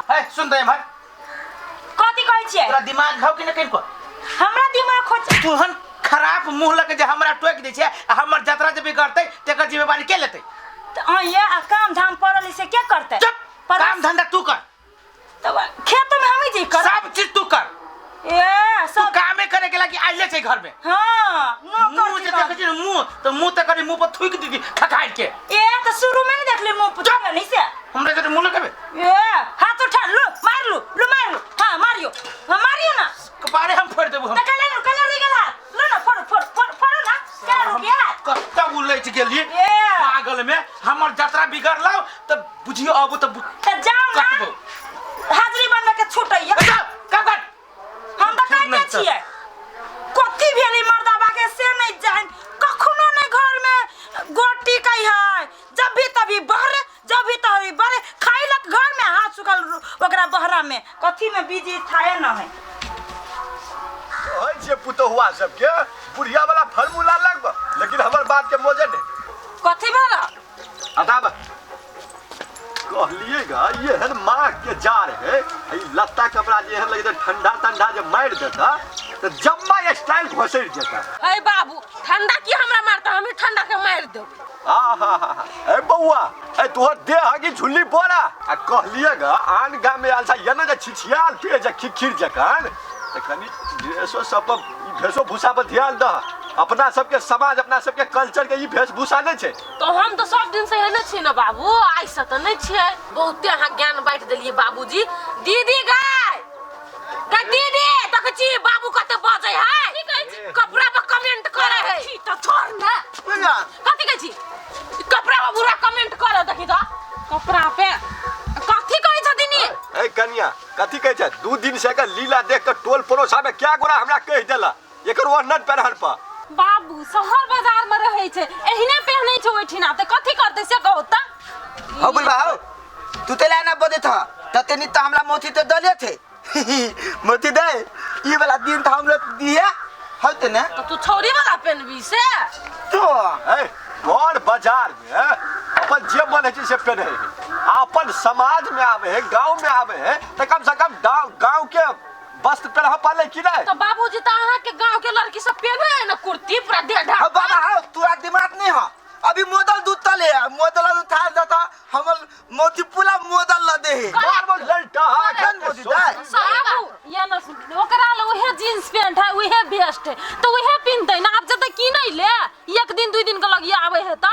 है सुन दे एम्हर। कथी कहै छियै? तोरा दिमाग हौ कि नहि कनिको? हमरा दिमाग खोज। तुहन खराब मुंह लके जे हमरा टोकि दै छै आ हमर जतरा जे बिगड़तै तेकर जिम्मेवारी के लेतै? तऽ अहाँ आ काम धाम पड़ल से के करतै? चुप, काम धंधा तू कर। तब खेत में हम ही जे कर। सब चीज तू कर। ए तू सब कामे करे के लागी आइले छै घर में। हां, नौकर मुंह जे छी देखै छी ने मुंह तऽ मुंह तऽ करी मुंह पर थूकि दीदी खखारि के। ए तऽ शुरू में नहीं देखले मुंह पर थूकल नहीं से। हमरा जे मुंह लगेबे। ए हाथ उठा लो, मार लो, लो मार लो। हां मारियो, हां मारियो ना। कपारे हम फोड़ देबो हम। तऽ कले कले रुक गेल हाथ। लो ना फोड़ फोड़ फोड़ फोड़ो ना। केना रुक गेल हाथ? कत्ता उलटि गेली ए। पागल में। हमर जतरा बिगड़लौ तऽ बुझियो अब तऽ तऽ जाओ ना। कटबो। हाजिरी बनबे के छूटैया। ए, जाओ, काम कर। हम तऽ कहते नहि तऽ। छियै कथी भेलै मर्दाबा के से नहीं जान। कखनो नहीं घर में गोटी कही है, जब भी तभी बहरे, जब भी तभी बहरे खाइलक घर में हाथ सुखल ओकरा बहरा में कथी में बीजी थाए न है। कहै छियै पुतोहुआ सबके बुढ़िया वाला फॉर्मूला लगब, लेकिन हमर बात के मोजे नहीं। कथी भेल? हटाब कहलिएगा एहन माँ के जार है, ई लत्ता कपड़ा जे एहन लगे ठंडा ठंडा जे मारि देता तऽ जम्मा स्टाइल घोसरि जेता। हे बाबू, ठंडा की हमरा मारता, हम ठंडा के मारि देबै। आ हा हा हा, ए बौआ, ए तोहर देह हगी झुल्ली बोरा। आ कहलिएगा आन गाम में आयल छा एना जे छिछियाल पे जे खिखिर जकान, तऽ कनि ड्रेसो सब पर ई भेषो भूषा पर ध्यान दह। अपना सबके समाज, अपना सबके कल्चर के ई वेशभूषा नहि छै। तो हम तो सब दिन से एहने छी ने बाबू, आइ से तऽ नहि छियै। बहुते अहाँ ज्ञान बाँटि देलियै बाबूजी। दीदी गाय गे दीदी, देखै छी बाबू कते बजै है, कपड़ा पर कमेंट करे है। छी तऽ छोड़ ने। बुझला? कथी कहै छी? कपड़ा पर बुरा कमेंट करे, देखी तऽ कपड़ा पे कथी कहै छथिन ई? ए कनिया, कथी कहै छै? 2 दिन से एकर लीला देख के टोल पड़ोसा में क्या गोरा हमरा कहि देला एकर वर्णन पेरहन पर। बाबू शहर बाजार में रहै छै, एहिने पहनै छै ओहिठिना, तऽ कथी करतै से कहू तऽ? हो बुलबा हो, तू तेला ना बजैत ह तते नी तऽ हमरा मोती तऽ दले थे। मोती दे ई वाला दिन तऽ हमरा दिया होते ने। तऽ तू छौरी वाला पेनबी से? तो ए बड़ बाजार में अपन जे मन है से पेनहे है, अपन समाज में आवे है, गांव में आवे है, तऽ कम से कम गांव के वस्त्र पेरह पाले कि नहीं? तो बाबूजी तऽ अहाँ के गांव के लड़की सब पेनहे है ना कुर्ती पूरा देह ढाक। हाँ बाबा हाँ, तोरा दिमाग नहीं है। अभी मोदल दूध तले है, मोदल दूध था जाता हमर मोती पूरा मोदल ल दे है। बार बार लड़का हा, केन मोती दाय? बाबू, ये न सुन, ओकरा ल उहे जींस पैंट है, उहे वेस्ट है, तो उहे पिनतै ना। आब जते की नहीं ले, एक दिन 2 दिन के लगिया आवे है त।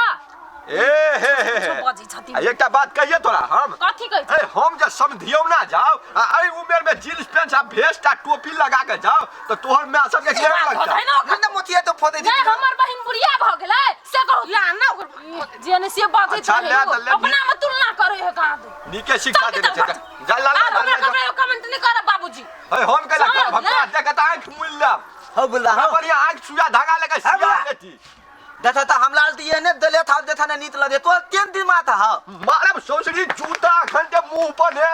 ए हे हे हे। कुछो बजै छथिन। आ एकटा बात कहिए तोरा हम। कथी कहै छी? ए हम जे समधियौ ना जाओ, आ एहि उमेर में जींस पैंट आ भेस्ट आ टोपी लगा के जाओ त तोहर माय सबके केहन बात लगतौ? होतै ना ओकर। नहि मोतिया तो फोदै नहि, हमर बहिन बुढ़िया भऽ गेलै से कहू। या ना ओकर जे ने से बाजै अच्छा, छै, ले तऽ ले, अपना में तुलना करै है कहाँ दे। नीके शिक्षा चल, देने चल, छै। जा, ला, ला, आर ला, हमरा ला, ककरो कमेंट नहि करब बाबूजी। ए, हम कैला समझ करब? हम ले। तोरा देख के तऽ आँखि मुनि लेब। हो बोला, हो। बढ़िया आँखि सुइया धागा लेके हाँ, सिया बोला। लेती। देखा तो हमला दिए ने दले था देखा ने नीत लगे तो 3 दिन माथा हा। मारब सौसरी जूता अखन के मुंह पर ने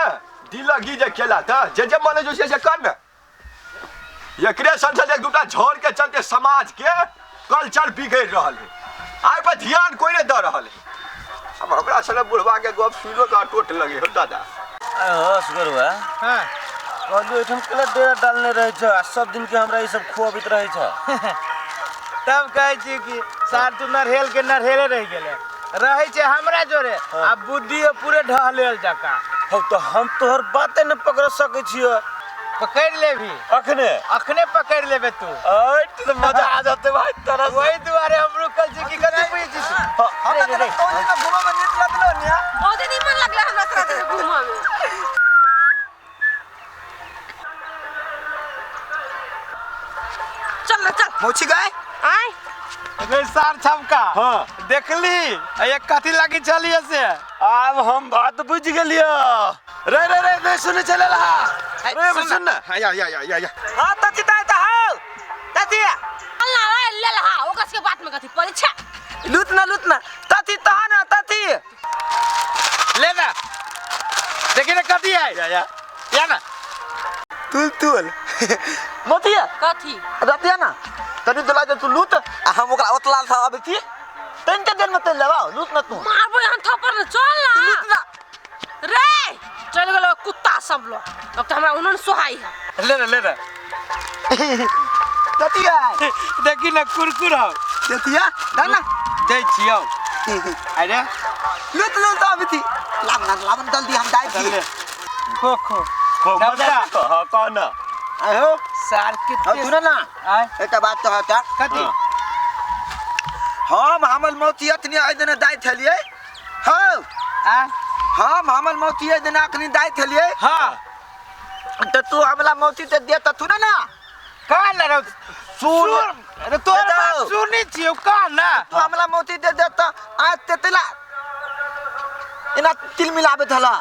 दिलगी जे केला त जे जे मन जो से कर ने। एकरे संसद एक दूटा झोर के चलते समाज के कल्चर बिगड़ रहल है, आइ पर ध्यान कोई नहीं दे रहल है। अब हमरा सने बुढ़वा के गप सुनो तो टोट लगे हो दादा। हस गरुआ। हाँ। कहलियो एठाम केला डेरा डालने रहे छ आ सब दिन के हमरा ई सब खुआबैत रहे छ। तब कहै छी कि सार तू नरहेल के नरहेले रहि गेले, रहै छै हमरा जोरे आ बुद्धि पूरे ढहलेल जकाँ। हौ तो हम तोहर बाते न पकड़ सकै छियो। पकड़ लेबी अखने? अखने पकड़ लेबे तू। ऐ तो मजा आ जाते भाई तोरा से। वही दुआरे हम रुकल छी कि कथी पूछै छी? हमरा रे, रे, रे। तो ओहि दिन घुमा में नीत लगलो ने। बहुते निमन लगले हमरा तोरा के घुमा में। चल ना चल। मौसी गाय? आय। रे सार छमका। हाँ। देखली आ एक कथी लागी चलिए से। आब हम बात बुझ गेलियो। रे रे रे नहीं सुने चले रहा। रे सुन सुन ना। हाँ, या, या, या, या, या। हाँ, तची ताय त हौ। तची। अल्लाह रे ले लहा, ओकर सबके बात में कथी पड़ै छै? लूट ना, लूट ना। तची तह ना, तची। ले ना। देखी ना कथी है। या, या। या ना। तुल तुल। मोतिया। कथी? रतिया ना। तनी दुला जे तू लूट आ हम ओकरा ओतला था अबै छी। तन के दिन में तन लेबा, लूट ना तू। मारबो यहाँ थप्पड़ ने, चल ना। लूट ना। रे, चल गेलो कुत्ता सब। लो अब तो हमरा उन्होंने सोहाई है। ले रे ले रे। कथी है? देखी ना कुरकुर हो। देखिया ना ना दै छियौ। अरे लुत लुत अभी थी लाम ना लाम जल्दी हम दाई थी। खो खो खो मजा हां कह ना। आहो सार के सुन ना एक बात तो होता कथी? हम हमल मौती अतनी आइ दिन दाई थलिए। हां आ हम हमल मौती आइ दिन अखनी दाई थलिए। हां त तू हमला मौती ते दे त तू ना ना का ना रे सुन। अरे तोर बात सुनी छियौ का ना? तू हमला मौती दे दे त आ ते तेला इना तिल मिलाबे थला।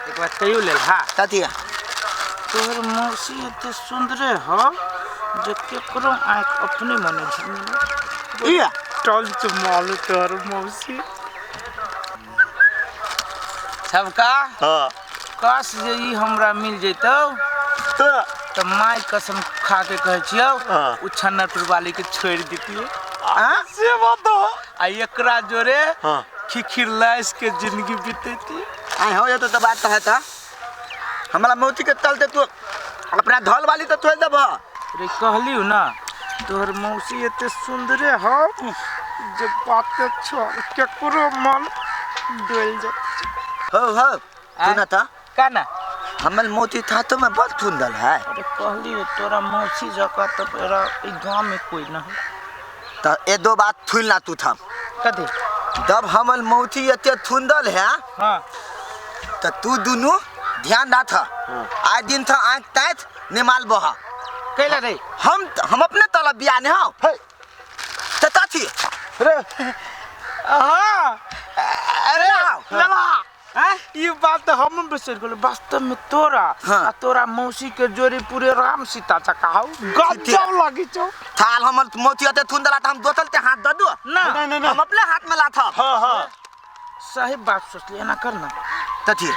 एक बात कहियो लेल। हां कथी? तोहर मौसी एते सुंदरे हो जे केकरो आँख अपने मने झुमिले। इया टल चुमालु तोहर मौसी सबका। हां काश जे ई हमरा मिल जैतौ त माय कसम खा के कहै छियौ उ छन्नरपुर वाली के छोड़ दितियै। हां से बात हो आ एकरा जोरे खिखिर लाइस के जिंदगी बीतैती। आइ हो ये तो बात है त हमरा मौती के तल दे तू अपना धल वाली तो थोड़ देब। रे कहलियो ना तोहर मौसी एते सुंदरे हो जे बात छोड़ केकरो मन डोल जा। हो हो तू ना था का ना हमर मौती था तो मैं बहुत सुंदर है। अरे कहलियो तोरा मौसी जका तो तोरा ई गांव में कोई ना हो। त ए दो बात थुल ना तू था कथी? जब हमर मौती एते सुंदर है। हां त तू दुनु ध्यान राख। आइ दिन था आँख ताइत निमाल बहा कैला रे हम अपने तलब बिया ने हो त ताथी रे। हां अरे लला ये बात हम बिसर गेलो। वास्तव में तोरा आ तोरा मौसी के जोड़ी पूरे राम सीता चका हो गजब लगी छौ। थाल हमर मौती एते थुंदला त हम दोतल ते हाथ द दो ना हम अपने हाथ में लाथ। हां हां सही बात सोचली एना कर ना तथी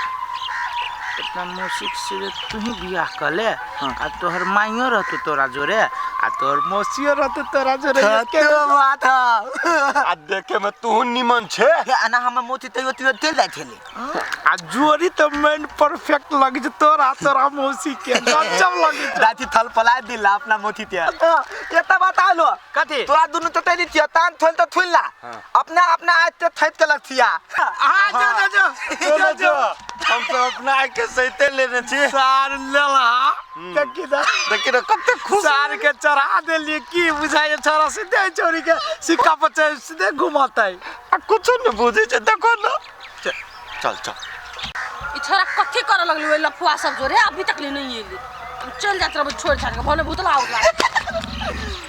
अपना मौसी से तू ही बियाह कर ले। आ तोहर माइयो रहतो तोरा जोरे आ तोहर मौसियो रहतो तोरा जोरे। तो बात है आ देखे में तू निमन छे। ना हम मोती तैयो तैयो तेल जाय छले आ जोड़ी तो मेन परफेक्ट लगी छे तोरा तोरा मौसी के गजब लगी छे। दाती थल पला दिला अपना मोती ते एता बात आलो कथी? तोरा दुनु त तेली छिया तान थोल त थुलला अपना अपना आज ते थैत के लथिया। हां जो जो जो जो हम तो अपना के सहिते लेने छी सार लेला देखी ना देखी ना कते खुश सार के चढ़ा देलिए की बुझाइए छोरा सीधे चोरी के सिक्का पर सीधे घुमातै आ कुछो न बुझे छे देखो ना। चल चल ई छोरा कथी करे लगली ओइ लफुआ सब जोरे अभी तक ले नहीं एली। हम चल जात रहब छोड़ छाड़ के भने भूतला आवत लागे।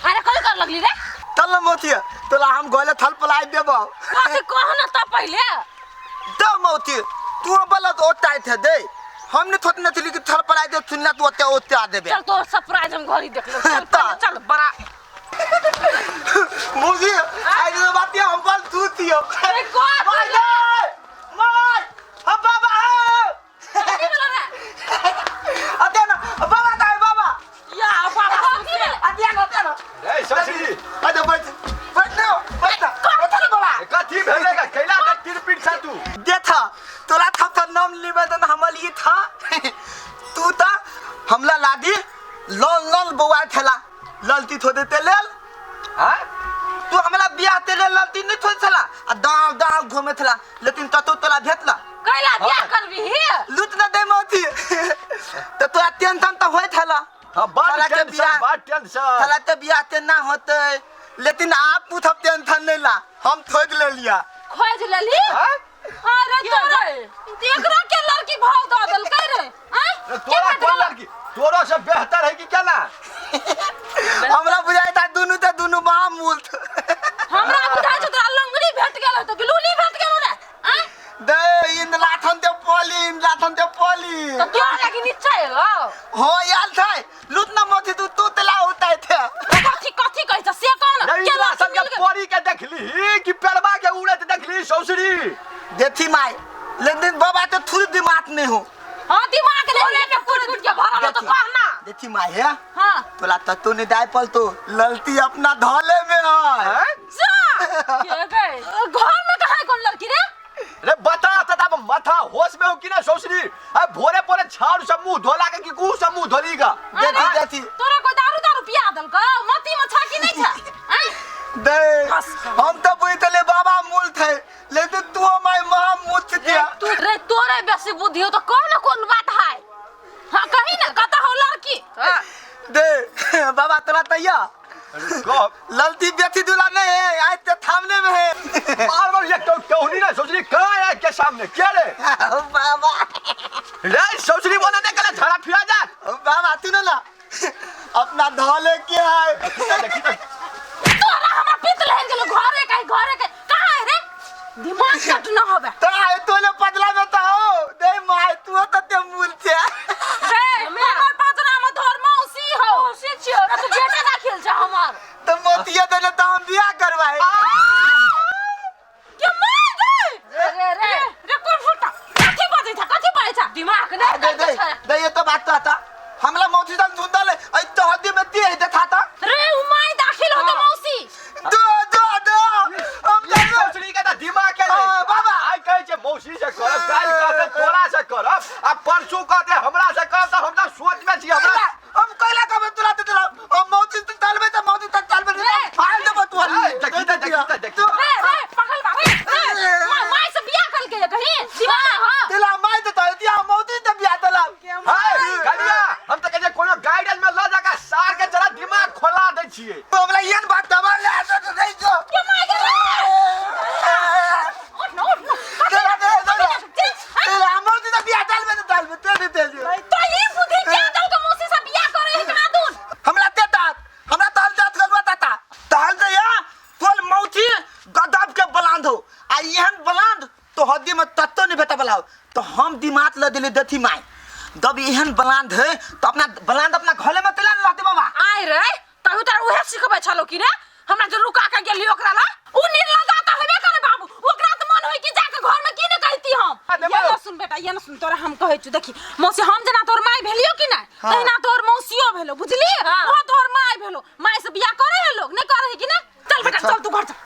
अरे कथी करे लगली रे? चल मोती तोला हम गोले थल पलाई देबो। कथी कह ना त पहिले the मोती तू बोला तो ओटाई थे दे हमने थोत न थली कि थल पलाई दे सुनना तू ओते ओते आ देबे। चल तो सरप्राइज हम घर ही देख लो। चल चल बड़ा मोदी आई तो बात हम बोल तू दियो। अरे कौन माय माय हम बाबा हो कथी बोला रे? अते ना बाबा ताई बाबा या बाबा सुन अते ना अते ना ए शशि अते बैठ बैठ ना बैठ कथी बोला कथी भेलै का कैला के तिरपिट छा तू देथा तोरा थप थप नाम लेबे त हमल ई था तू त हमला लादी लल लल बौआ खेला ललती थो देते लेल। हां तू हमला बियाह ते लेल ललती नहीं थो छला आ दाव दाव घूमे छला लेकिन ततो तोला भेटला कैला बियाह करबी लूट न दे मोती त तोरा टेंशन त होय छला। हां बड़ टेंशन बड़ टेंशन छला त बियाह ते ना होते लेकिन आप पूछब टेंशन नहीं ला हम खोज ले लिया। खोज लेली? अरे तोरा एकरा के लड़की भाव द देलकै रे? हैं तोरा कोन लड़की तोरा से बेहतर है कि क्या ना? हमरा बुझाय था दुनु त दुनु मामूल। हमरा बुझाय छ तोरा लंगड़ी भेट गेल त गिलूली भेट गेल रे। हैं दे इन लाथन ते पोली इन लाथन ते पोली त तोरा लागि नीचा एलो हो याल छै लूट ना मोती तू तू तला होता थे। कथी कथी कहै छ से कह ना? के लाथन के पोरी के देखली कि पेड़वा के उड़त देखली सौसरी देखी माय लेकिन बाबा तो थोड़ी दिमाग नहीं हो। हां दिमाग नहीं के कुट कुट के भरल तो कह ना। देखी माय है। हां तोला तत्तू ने दाय पल तो ललती अपना धोले में है। जा के गए घर में कहां कोन लड़की रे? रे बता त तब माथा होश में हो कि ना सौसरी आ भोरे पोरे झाड़ू से मुंह धोला के कि कू से मुंह धोली का देखी देखी तोरा कोई दारू दारू पिया देलकौ मती में छा कि नहीं छा आँय? दे हम तो बुझतले बाबा मूल थे लेकिन तू हमारे महा मूर्ख रे दिया तू रे तोरे बेसी बुद्धि हो तो कौन कौन बात है हाँ कही ना कता हो लड़की दे बाबा तोरा तैया कब ललती बेथी दूल्हा नहीं है आज तो थामने में है बार बार ये तो टोनी ना सोचरी कहाँ है के सामने क्या रे बाबा रे सोचरी बोला ने कल झड़ा फिरा जा बाबा तू ना ना अपना धोले के है देखी तो तोरा हमरा पित लहर गेलो घरे के घरे के कहाँ है रे दिमाग कट न होबे तो आए तोले पतला में तो हो दे माय तू तो ते मूल छे रे हमर पातना में तोहर मौसी हो मौसी छियो तू बेटा ना खेल जा हमर तो मोतिया देने तो हम बियाह करवाए के मार दे रे रे रे कोन फुटा कथी बजै छ कथी बजै छ दिमाग नै दे दे दे ये तो बात तो आता हमला मौसी सन सुनता ले ऐ तो हद्दी में ती है देखा था रे उ माई दाखिल हो तो मौसी दो दो दो हम तो सोचरी के तो दिमाग के हाँ, बाबा। आई कहै छै मौसी से करब काल कहते तोरा से करब आ परसू कहते हमरा से करब त हम त सोच में छी हमरा हम कैला कबे तुला ते तुला हम मौसी तक तालबे त मौसी तक तालबे रे। फाल देबो तू ए, देखी त, देखी त, देखी त। रे रे पकड़ बा रे रे माई माई से बियाह कर के कहीं दिमाग हां तेला माय त त दिया मौसी त बियाह तला हाय गलिया हम त कहै छै कोनो गाइडेंस में ल जाके सार के जरा दिमाग खोला दै छियै हमरा एहन बात दबा ले तो नहीं जो के माई के रे उठ न उठ न तेला दे दे तेला मौसी त बियाह तालबे त तालबे ते दे दे तो ई बुद्धि क्या दल के मौसी से बियाह करे है कहाँ दून हमरा ते तात हमरा ताल जात गलवा ताता तहल तो या तोल मौसी गदब के बलांद हो आ एहन बलांद तो हद्दी में तत्तो नहीं भेटा बलाओ तो हम दिमाग ल दिली दथी माय दब एहन बलांद है तो अपना बलांद अपना घरे में तेला रहते बाबा आय रे तहु तार उहे सिखबै छलो कि रे हमरा जे रुका के गेली ओकरा ला उ निर्लजा त हेबे करे बाबू ओकरा त मन होई कि जाके घर में की ने कहती हम आ, ये देबो। न सुन बेटा ये न सुन तोरा हम कहै छु देखी मौसी हम जेना तोर माई भेलियो कि नै तहिना तोर मौसियो भेलो बुझली ओ तोर माई भेलो माई से बियाह करे है लोग नै करे है कि नै चल बेटा चल तू घर चल